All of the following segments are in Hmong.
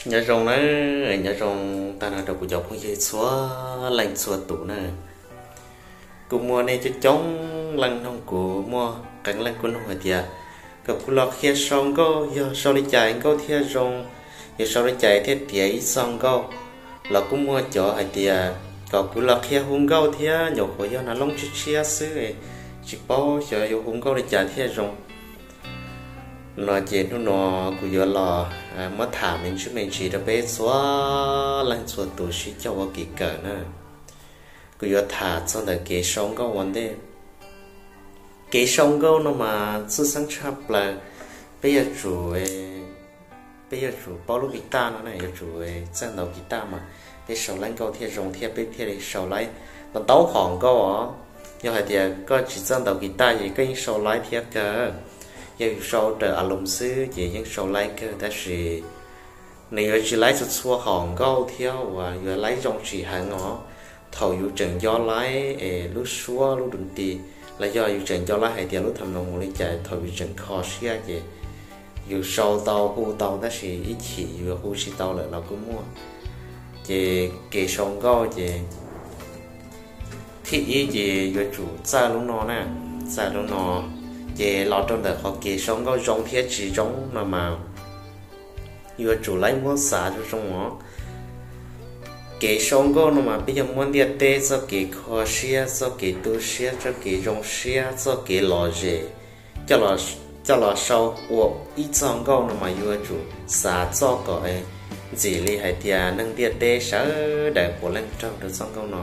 Nyob zoo na, nyob zoo tag nrho rau kuv cov phooj ywg txhua leej txhua tus na. Kuv muaj nej coob coob leej nug kuv, muaj qee leej kuj nug hais tias kom kuv los qhia sau nkauj, yog sau li cas nkauj thiaj zoo, yog sau li cas thiaj tiav ib txoj nkauj. Los kuj muaj cov hais tias kom kuv los qhia hu nkauj thiab, nyuam qhuav yog nas loob tshiab tshiab xwb, tsis paub xyov yuav hu nkauj li cas thiaj zoo. No ces hnub no kuv yuav los muab tham me ntsis me ntsis rau peb txhua leej txhua tus sib coj ua kev kawm na. Kuv yuav tham txog ntawm kev sau nkauj ua ntej. Kev sau nkauj no mas txhawj xeeb tshaj plaws, peb yuav tsum peb yuav tsum paub lub guitar no na, yuav tsum txawj ntaus guitar mas peb sau laib nkauj thiaj zoo thiab peb thiaj li sau laib ntau ntau hom nkauj os. Yog hais tias koj tsis txawj ntaus guitar ces koj yeej sau laib thiab kawg. Yog yus sau raws a lus xwb ces yeej sau laib kawg, tab sis nws yuav tsis laib txhua txhua hom nkauj thiab uas yuav laib zoo tsis heev os. Thaum yus tseem nco laib es lub suab lub dum ti, los yog yus tseem nco laib hais tias lub tham noos mus li cas, thaum yus tseem kho siab ces yus sau tau hu tau tab sis ib chim yus hu tsis tau lawm los kuj muaj. Ces kev sau nkauj ces thib ib ces yuav tsum txawj lub no na, txawj lub no. Ces los rau ntawm qhov kev sau nkauj zoo thiab tsis zoo no mas yuav tsum laib muab xav zoo zoo os. Kev sau nkauj no mas peb yog muab ntiaj teb txoj kev kho siab, txoj kev tu siab, txoj kev zoo siab, txoj kev lom zem coj los sau ua ib txoj nkauj no mas yuav tsum xav txoj kom ntxim li hais tias neeg ntiaj teb sawv daws puav leej raug rau txoj nkauj no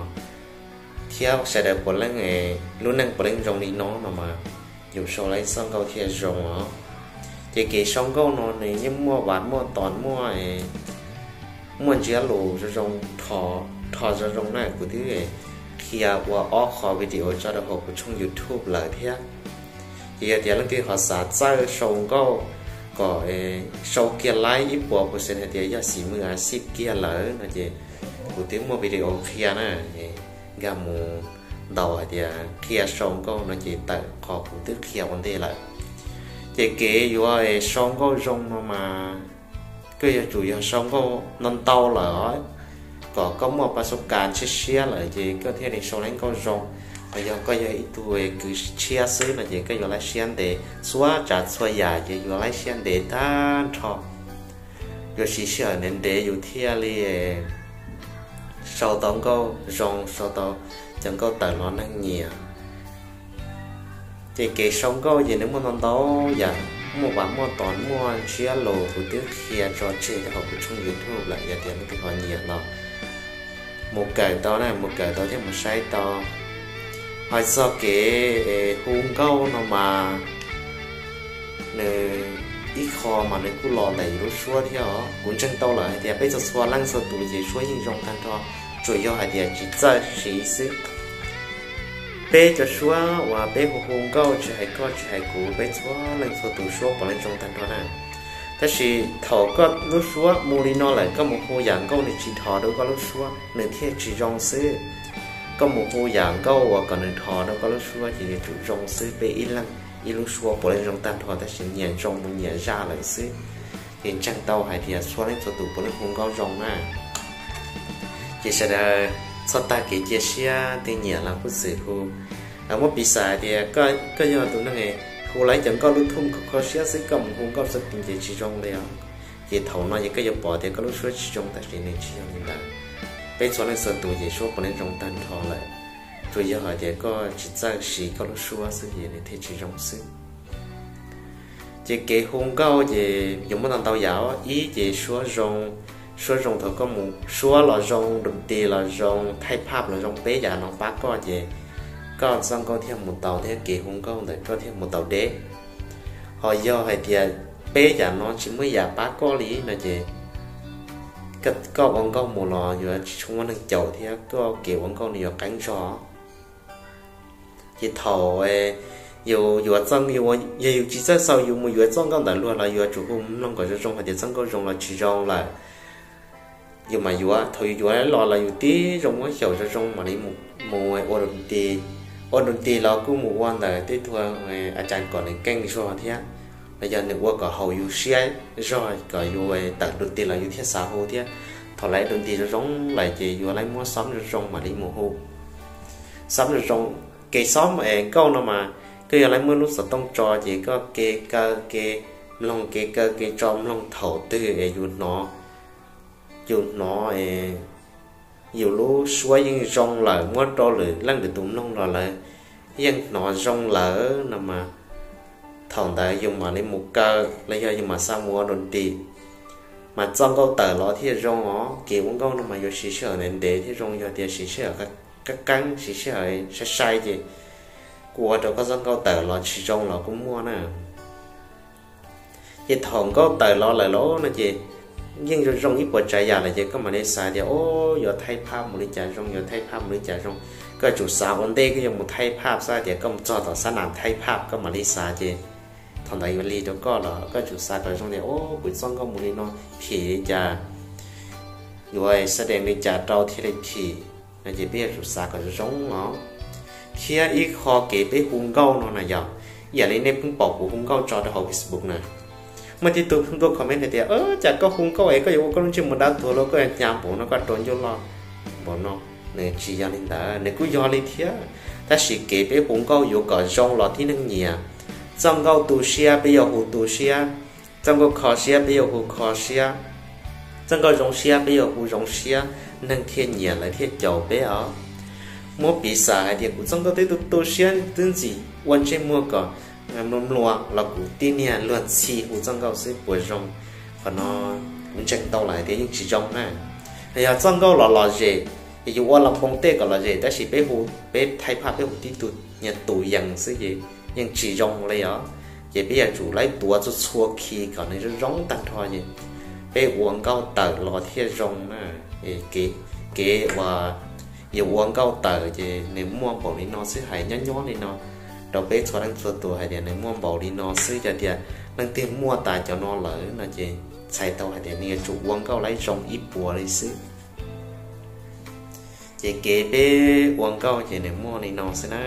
thiab sawv daws puav leej, lub neej puav leej zoo li no no mas yus sau laib txoj nkauj thiaj zoo os. Ces kev sau nkauj no nws yeej muaj vas muaj tom, muaj muaj ntsiab lus zoo zoo, rho zoo zoo na. Kuv twb qhia ua ob qho video tso rau hauv kuv tshooj YouTube lawm thiab. Ces yog tias leej twg ho xav txawj sau nkauj kom sau kiag laib ib puas percent hais tias yog xim mws a xij kiag lawm no ces kuv twb muaj video qhia na, nkag mus ntaus hais tias qhia sau nkauj no ces tawm qhov kuv twb qhia ua ntej lawm. Ces kev yuav sau nkauj zoo no mas koj yuav tsum yog sau nkauj ntau ntau lawm os, kom koj muaj pas xub kas ntshiab siab lawm ces koj thiaj li sau laib nkauj zoo. Los yog koj yog ib tug kws tshiab xwb no ces koj yuav laib siab ntev, txhua tsav txhua yam ces yuav laib siab ntev tag nrho. Yuav siv sij hawm ntev ntev yus thiaj li sau tau nkauj zoo, sau tau cov nkauj tawm los neeg nyiam. Ces kev sau nkauj ces nws muaj ntau ntau yam, muaj vas muaj tom, muaj ntsiab lus, kuv twb qhia tso tseg rau hauv kuv tshooj YouTube lawm, yog tias leej twg ho nyiam los mus kawm tau na, mus kawm tau thiab mus saib tau. Hais txog kev hu nkauj no mas nws ib qho mas nws kuj los ntawm yus lub suab thiab os. Kuv ntseeg tau lawm hais tias peb txhua txhua leej txhua tus ces suab yeej zoo tag nrho, tsuas yog hais tias tsis txawj siv xwb. Peb cov suab uas peb hu hu nkauj, tsis hais koj tsis hais kuv, peb txhua leej txhua tus suab puav leej zoo tag nrho na. Tab sis thaum koj lub suab mus li no lawm, koj mus hu yam nkauj nws tsis dhos rau koj lub suab, nws thiaj tsis zoo xwb. Koj mus hu yam nkauj uas kom nws dhos rau koj lub suab ces yuav tsum zoo xwb. Peb ib leeg ib lub suab puav leej zoo tag nrho, tab sis nyias zoo mus nyias zaj lawm xwb. Ces ntseeg tau hais tias txhua leej txhua tus puav leej hu nkauj zoo na. Ces sawv daws txhob tag kev cia siab, tej nyiam los kuj txwm hu. Muab piv xam hais tias koj yog tus neeg hu lawv cov nkauj lub thum kho kho siab xwb, koj mus hu nkauj xwb ces tsis zoo li os. Ces thaum no ces koj yuav pom tias koj lub suab tsis zoo, tab sis nws tsis yog li ntawd. Peb txhua leej txhua tus ces suab puav leej zoo tag nrho lawm, tsuas yog hais tias koj tsis txawj siv koj lub suab xwb ces nws thiaj tsis zoo xwb. Ces kev hu nkauj ces yuav muaj ntau ntau yam. Ib ces suab zoo, suab zoo thaum koj mus, suab los zoo, dum tis los zoo, thaij phaj los zoo, peb yam no pab koj ces koj txoj nkauj thiaj mus tau thiab kev hu nkauj ntawm koj thiaj mus tau deb. Ho yog hais tias peb yam no tsis muaj yam pab koj li no ces koj ua nkauj mus los yuav tsis tshua muaj neeg caum thiab koj kev ua nkauj nws yuav qeeb zog. Ces thaum yus yuav txoj, yog yus tsis txawj xaus yus mus yuav txoj nkauj ntawd luag los yuav tsum hu mloog kom zoo zoo hais tias txoj nkauj zoo los tsis zoo lawm. Yus mam yuav, thaum yus yuav los los yus tib zoo muab xyaum zoo zoo mam li mus ua dum tis. Ua dum tis los kuj mus ua ntawm tej tug a cas kom nws keej zog thiab. los yog nws ua kom haum yus siab zog kom yus tawm dua nti los yus thiaj xav hu thiab. Thaum lawv dua nti zoo zoo lawm ces yuav lawv muab xob zoo zoo mam li mus hu. Xob zoo zoo, kev xob es nkauj no mas koj yog lawv muab lub xov tooj tso ces koj kev kaw kev mloog, kev kaw kev tso mloog, thaum twg es yus hnov, yus hnov yus lub suab yeej zoo lawm, muab rau lwm leej lwm tus mloog los lawv yeej hnov zoo lawm no mas thaum ntawd yus mam li mus kaw los yog yus mam xav mus ua dua nti. Mas txoj nkauj tawm los thiaj zoo os. Kev ua nkauj no mas yuav siv sij hawm ntev ntev thiaj zoo. Yog tias siv sij hawm qeeb qeeb, siv sij hawm sai sai ces kuj ua rau koj txoj nkauj tawm los tsis zoo los kuj muaj na. Ces thaum nkauj tawm los lawm los no ces yeej zoo zoo ib puas tsav yam lawm ces koj mam li xav tias, o, yuav thaij phaj mus li cas zoo, yuav thaij phaj mus li cas zoo. Koj yuav tsum xav ua ntej koj yuav mus thaij phaj, txhob hais tias koj mus txog tom xab nas thaij phaj koj mam li xav ces thaum ntawd yuav lig rau koj los koj yuav tsum xav kom zoo tias, o, kuv txoj nkauj mus li no phim li cas, yuav sab dees li cas rau thiaj li phim no ces peb yuav tsum xav kom zoo zoo os. Thiab ib qho kev peb hu nkauj no na yog, ib yam li nej pheej pom kuv hu nkauj tso rau hauv Facebook na, muaj tib tug pheej tuaj comment hais tias, cas koj hu nkauj es koj yuav ua koj lub ntsej muag dab tuag los koj yuav hnyav npaum no, koj rau ncauj loj npaum no. Nws tsis yog li ntawd, nws kuj yog li thiab, tab sis kev peb hu nkauj yuav kom zoo los tib neeg nyiam. Txoj nkauj tu siab peb yuav hu tu siab, txoj nkauj kho siab peb yuav hu kho siab, txoj nkauj zoo siab peb yuav hu zoo siab, neeg thiaj nyiam lawv thiaj caum peb os. Muab piv xam hais tias kuv txoj nkauj twb tu tu siab twb ntxim ua ntsej muag kom mluas mluas los kuv tib niag luag ntxhi hu txoj nkauj xwb puas zoo? Qhov no kuv ntseeg tau lawm tias yeej tsis zoo na. Yog txoj nkauj los lom zem, yus ua los npoo tej kom lom zem, tab sis peb hu, peb thaij phaj peb hu tib tug niag tus yees xwb ces yeej tsis zoo li os. Ces peb yuav tsum laib tuav txhua txhua khi kom nws zoo zoo tag nrho ces peb ua nkauj tawm los thiaj zoo na. Kev, kev uas yus ua nkauj tawm ces nws muaj npaum li no xwb, hais nyob nyob li no rau peb txhua leej txhua tus hais tias nws muaj npaum li no xwb. Yog tias leej twg muaj tas cov no lawm no ces txhais tau hais tias nws yuav tsum ua nkauj laib zoo ib puas li xwb. Ces kev peb ua nkauj ces nws muaj li no xwb na.